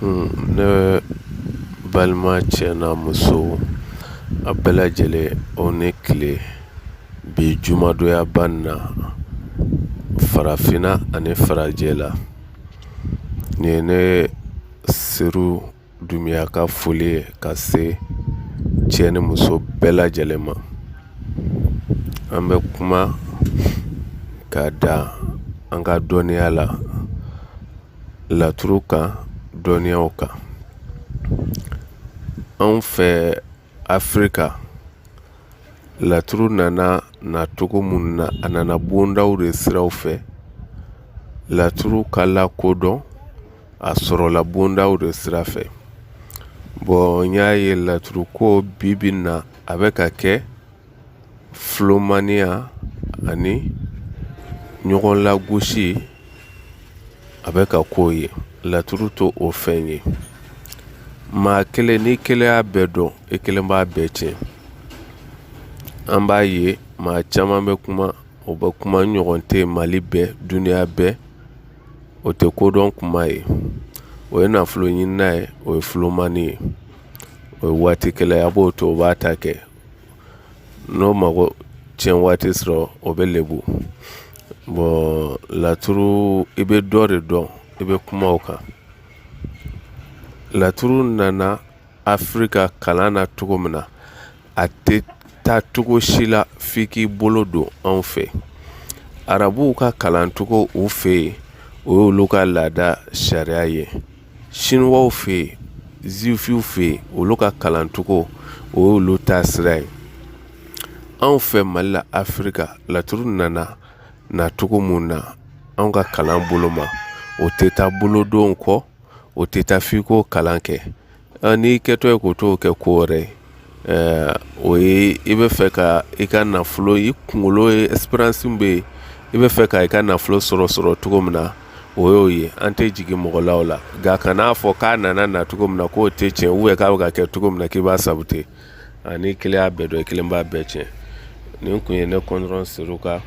Ne balima cɛ n'a muso, a bɛɛ lajɛlen, aw ni tile. Bi jumadonyaba in na, farafinna ani farajɛla, nin ye ne Seru Dunbiya ka foli ye ka se cɛ ni muso bɛɛ lajɛlen ma. An bɛ kuma ka da an ka dɔnniya la, laturu kan, dɔnniyaw kan. Anw fɛ Afirika, laturu nana nacogo minnu na, a nana bondaw de siraw fɛ. Laturu ka lakodɔn, a sɔrɔla bondaw de sira fɛ. Bon n y'a ye laturu ko bi bi in na, a bɛ ka kɛ filomaniya ani ɲɔgɔn lagosi, a bɛ ka k'o ye. Laturu t'o fɛn ye. Maa kelen, n'i kelen y'a bɛɛ dɔn, i kelen b'a bɛɛ tiɲɛ. An b'a ye maa caman bɛ kuma, o bɛ kuma ɲɔgɔn tɛ Mali bɛɛ, duniya bɛɛ. O tɛ kodɔn kuma ye, o ye nafolo ɲinina ye, o ye filomani ye, o ye waati kɛlɛ ye. A b'o to, o b'a ta kɛ. N'o mago tiɲɛ waati sɔrɔ, o bɛ lebu. Bon, laturu, i bɛ dɔ de dɔn, i bɛ kuma o kan. Laturu nana Afirika kalan na cogo min na, a tɛ taa cogo si la f'i k'i bolo don anw fɛ. Arabuw ka kalancogo u fɛ yen, o y'olu ka laada sariya ye. Siniwaw fɛ yen, Zuwifuw fɛ yen, olu ka kalancogo, o y'olu ta sira ye. Anw fɛ Mali la, Afirika, laturu nana nacogo mun na anw ka kalan bolo ma, o tɛ taa bolodon kɔ, o tɛ taa f'i k'o kalan kɛ. N'i kɛtɔ ye k'o t'o kɛ ko wɛrɛ ye, o ye i bɛ fɛ ka i ka nafolo, i kunkolo ye expérience bɛ yen, i bɛ fɛ ka i ka nafolo sɔrɔ cogo min na, o y'o ye. An tɛ jigin mɔgɔ la o la, nka kan'a fɔ k'a nana na cogo min na k'o tɛ tiɲɛ, ou bien k'a bɛ ka kɛ cogo min na k'i b'a saboter. N'i kelen y'a bɛɛ dɔn, i kelen b'a bɛɛ tiɲɛ. Nin kun ye ne kɔntɔrɔn Seru ka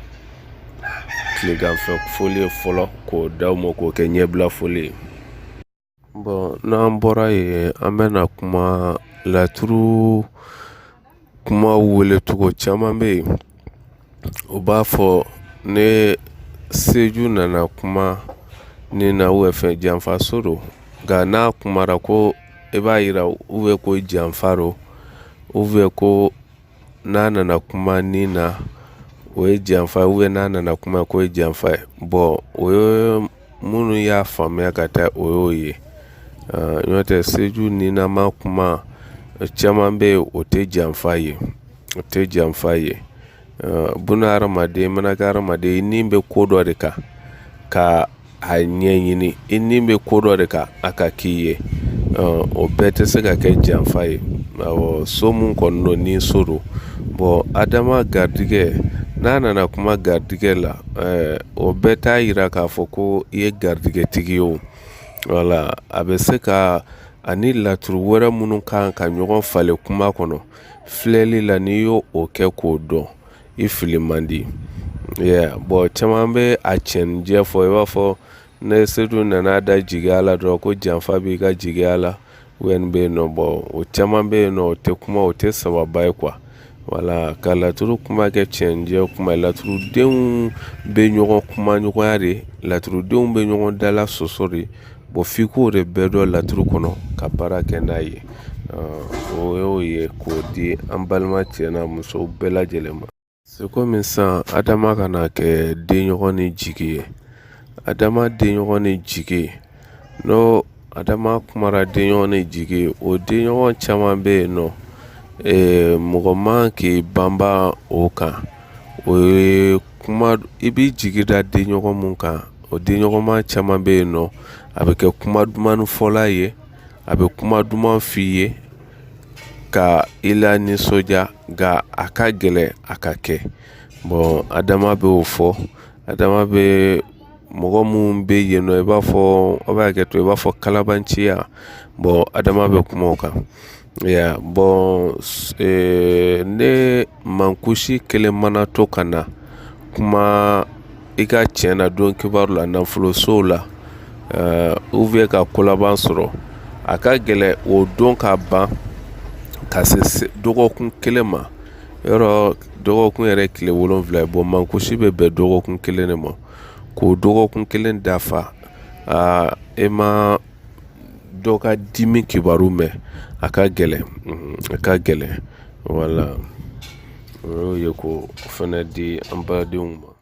tileganfɛ foli ye fɔlɔ, k'o d'aw ma, k'o kɛ ɲɛbila foli ye. Bon, n'an bɔra yen, an bɛna kuma laturu kuma welecogo caman bɛ yen. U b'a fɔ ne Seju nana kuma ni na ou bien fɛn janfaso don, nka n'a kumara ko i b'a yira ou bien ko janfa don, ou bien ko n'a nana kuma ni na o ye janfa ye, ou bien n'a nana kuma k'o ye janfa ye. Bon, o ye minnu y'a faamuya ka taa, o y'o ye. N'o tɛ, Seju ninama kuma caman bɛ yen, o tɛ janfa ye, o tɛ janfa ye. Buna hadamaden mana kɛ hadamaden, i ni bɛ ko dɔ de kan ka a ɲɛɲini, i ni bɛ ko dɔ de kan a ka k'i ye, o bɛɛ tɛ se ka kɛ janfa ye. Awɔ, so mun kɔni don, ni so don. Bon, Adama garijɛgɛ, n'a nana kuma garijɛgɛ la, o bɛɛ t'a yira k'a fɔ ko i ye garijɛgɛtigi ye o. Wala a bɛ se ka ani laturu wɛrɛ minnu kan ka ɲɔgɔn falen kuma kɔnɔ filɛli la, n'i y'o o kɛ k'o dɔn, i fili man di. Bon, caman bɛ a cɛnjɛ fɔ, i b'a fɔ ne Sedu nana da jigiya la dɔrɔn ko janfa b'i ka jigiya la, ou bien bɛ yen nɔ. Bon, o caman bɛ yen nɔ, o tɛ kuma, o tɛ sababa ye quoi. Wala ka laturu kuma kɛ cɛnjɛ kuma ye. Laturudenw bɛ ɲɔgɔn kuma ɲɔgɔnya de, laturudenw bɛ ɲɔgɔn dala sɔsɔ de. Bon, f'i k'o de bɛɛ dɔn laturu kɔnɔ ka baara kɛ n'a ye. O y'o ye k'o di an balima cɛ n'a muso bɛɛ lajɛlen ma. C'est comme sisan, Adama kana kɛ denɲɔgɔn ni jigi ye. Adama denɲɔgɔn ni jigi, n'o Adama kumara denɲɔgɔn ni jigi ye, o denɲɔgɔn caman bɛ yen nɔ, mɔgɔ man k'i banban o kan. O ye kuma, i b'i jigi da denɲɔgɔn mun kan, o denɲɔgɔnma caman bɛ yen nɔ, a bɛ kɛ kuma duman fɔla ye, a bɛ kuma duman f'i ye ka i la nisɔndiya, nka a ka gɛlɛn a ka kɛ. Bon, Adama bɛ o fɔ. Adama bɛ mɔgɔ minnu bɛ yen nɔ, i b'a fɔ aw b'a hakɛ to, i b'a fɔ kalabanciya. Bon, Adama bɛ kuma o kan. Bon, ne mankusi kelen mana to ka na kuma i ka tiɲɛ na don kibaru la, nafolosow la, ou bien ka kolaban sɔrɔ. A ka gɛlɛn o don ka ban ka se dɔgɔkun kelen ma. Yɔrɔ dɔgɔkun yɛrɛ tile 7 ye. Bon, mankusi bɛ bɛn dɔgɔkun kelen de ma. K'o dɔgɔkun kelen dafa, aa, e ma dɔ ka dimi kibaru mɛn, a ka gɛlɛn, a ka gɛlɛn. Wala, o y'o ye k'o fana di an badenw ma.